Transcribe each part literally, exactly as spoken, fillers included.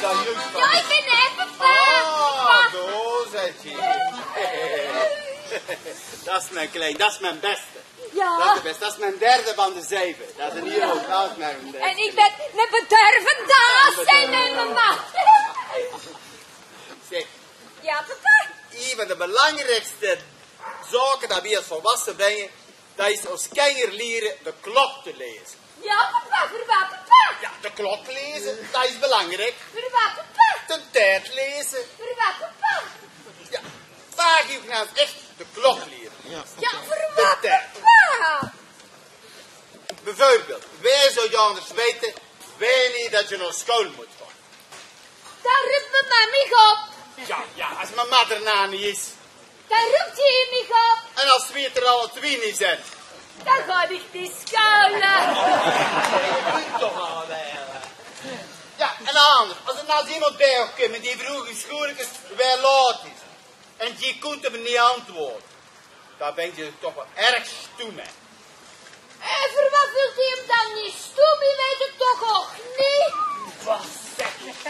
Jao, ich bin effe weg. Ah, dao zit ie. Dat is mien klein, dat is mien beste. Jao. Dat is de beste, dat is mien derde van de zeve. Dat is 'n hieël hoop, dat is mien beste. En ich bin 'ne bedurve daas, zag mien mama. Zeg, jao, papa. Ein van de belangriekste zaoke dat v'r es volwasse bringe, dat is ós kinjer liere de klok te leze. Jao, papa, veur waat, papa? Jao, de klok leze, dat is belangriek. Veur waat, papa? De tied leze. Veur waat, papa? Jao, vraog uch noe ech, de klok liere. Jao, veur waat, papa? Beveurbeeld, wae zou anders weite wienie dat ge nao sjool mót gaon? Dan rup mama mich op. Jao, jao, es mama d'r noe neet is. Dan rup ze mich op. En es v'r d'r alle twieë neet zeen? Dan gaon ich neet sjoole. Jao, en anders, es d'r noe emes bie uch kump en dae vraog uch sjoeëlekes wie laat 't is, en ge kóntj 'm neet antwoorde, dan bent ge toch waal erg stoem, hè? Eh, veur waat vilt ge 'm dan neet stoem? Ge weit 't toch ouch neet? Waat zèk ich?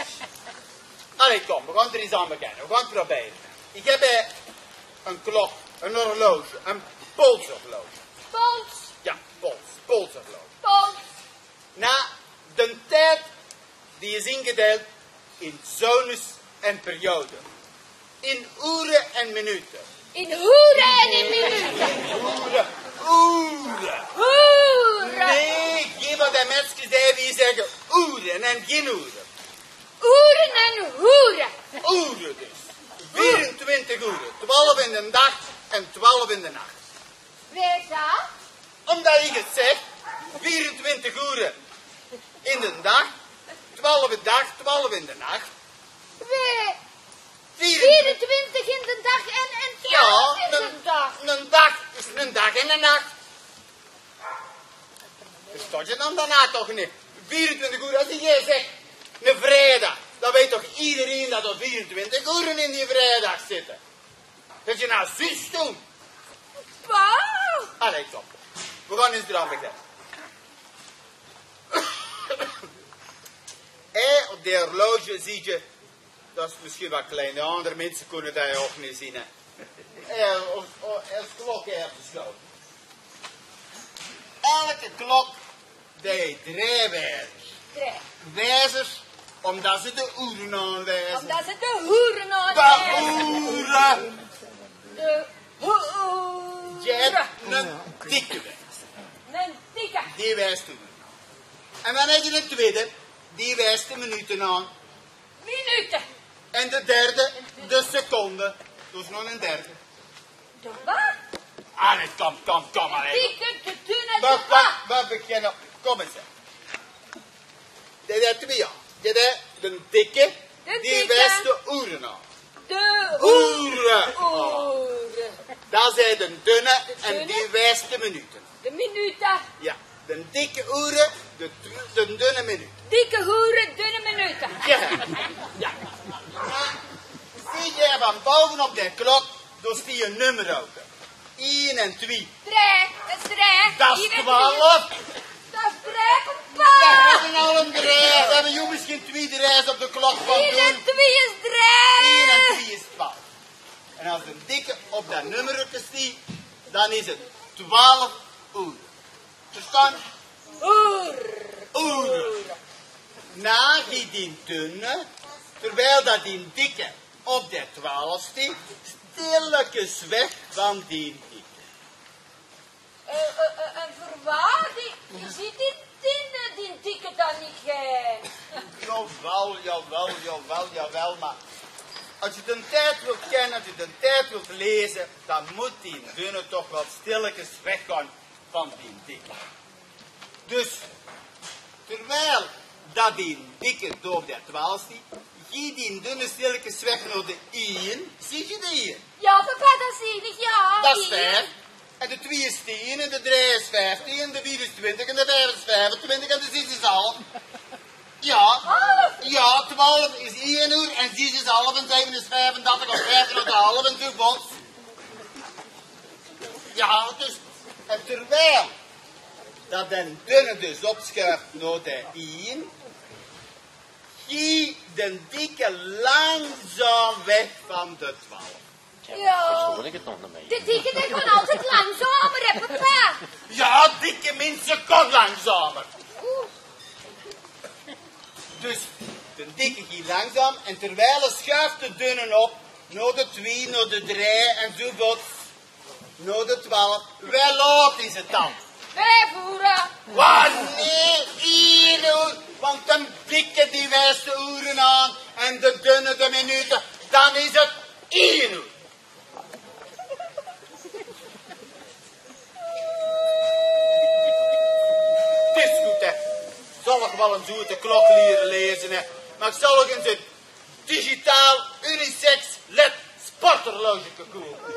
Allee, kóm, v'r gaon d'r ins aan beginne. V'r gaon 't probere. Ich höb hie 'n klok, 'n horloge, 'n polshorloge. Pols. Jao, pols, polshorloge. Pols. Noe, de tied, die is ingedeild in zones en periodes. In oere en minute. In hoere en in minute. Oere. Oere. Hoere. Nae, geer mót die minse die zègke oere en gein oere. Oere en hoere. Oere dus. Vierentwintig oere. Twaalf in de daag en twaalf in de nach. Wae is dat? Ómdat ich 't zèk, vierentwintig oere in de daag, twaalf in de daag, twaalf in de nach. Wae? Vierentwintig. Vierentwintig in de daag en, en twaalf in de daag. Jao, 'ne daag is 'ne daag en 'ne nach. Verstaot ge dan daonao toch neet? Vierentwintig oere, es ich hie zèk 'ne vriedig, dan weit toch ederein dat d'r vierentwintig oere in die vriedig zitte. Zit ge noe zuus toen? Papa! Allee, kóm. V'r gaon ins d'raan beginne. Eh, op de horloge zuus ge, dat is mesjien waal klein, de anger minse kónne dat ouch neet zeen, hè. Eh, of, of, es klok effe zo. Elke klok die haet drei wiezers. Drei. Wiezers, ómdat ze de oere aanwieze. Ómdat ze de hoere aanwieze. De oere. De hoere. Ge höb 'ne dikke wiezer. 'Ne dikke. Die wiest de oere aan. En dan höb ge 'ne twiede, die wiest de minute aan. Minute. En de derde, de seconde. Dus nog 'ne derde. De waat? Allee, kóm, kóm, kóm, allee. Die kunt de dunne, de waat? V'r, v'r beginne. Kóm ins, hè. De, de twiede. De, de, de dikke, die wiest de oere aan. De oere. Oere. Dat is de dunne en die wiest de minute. De minute. Jao, de dikke oere, de, de dunne minute. Dikke oere, dunne minute. Jao, jao. Mer zuus se van bove op de klok, dao steit 'n nummer op. Ein en twie. Drei, dat is drei. Dat is twaalf. Dat is drei, papa. V'r höbbe al 'n drei. V'r höbbe hie mesjien twie dreis op de klok van doen. Ein en twie is drei. Ein en twie is twaalf. En es de dikke op dat nummerke steit, dan is 't twaalf oere. Versjtaon? Oer. Oer. Noe, die, die dunne, terwiel dat die dikke op de twaalf steit, stillekes weg van die dikke. Eh, eh, eh, en veur waat? Die, die, die, die, die dikke dan neet, hè? Jaowel, jaowel, jaowel, jaowel, mer es ge de tied wilt kènne, es ge de tied wilt leze, dan mót die dunne toch waal stillekes weggaon van die dikke. Dus, terwiel dat die dikke dao op de twaalf steit, geit die dunne stillekes weg nao de ein. Zuus se de ein? Jao, papa, dat zeen ich, jao. Dat is vief. En de twie is tien, en de drei is vieftien, en de veer is twintig, en de vief is viefentwintig, en de zes is half. Jao. Half? Jao, twaalf is ein oer, en zes is half, en zeve is viefendertig, of viefendertig en half, en zoe voort. Jao, dus, en terwiel dat d'n dunne dus opsjuuf nao de ein, geit En Dikke langzaam weg van de twaalf. Jao, dat verstoon ik het nog niet mee. De Dikke, die kan altijd langzamer, hè, papa? Ja, dikke minse kan langzamer. Dus de Dikke ging langzaam en terwijl schuift de Dunne op, naar de twee, naar de drie en zo voort. Nao de twelf. Wie laat is het dan? Vijf oere. Wanneer? Eén oer. Want de Dikke die wijst de oere aan en de Dunne de minute. Dan is het één oer. Het is goed, hè. Zal ik wel eens uit de klok leren lezen, hè. Maar ik zal ook eens het digitaal unisex led sporthorloge kopen.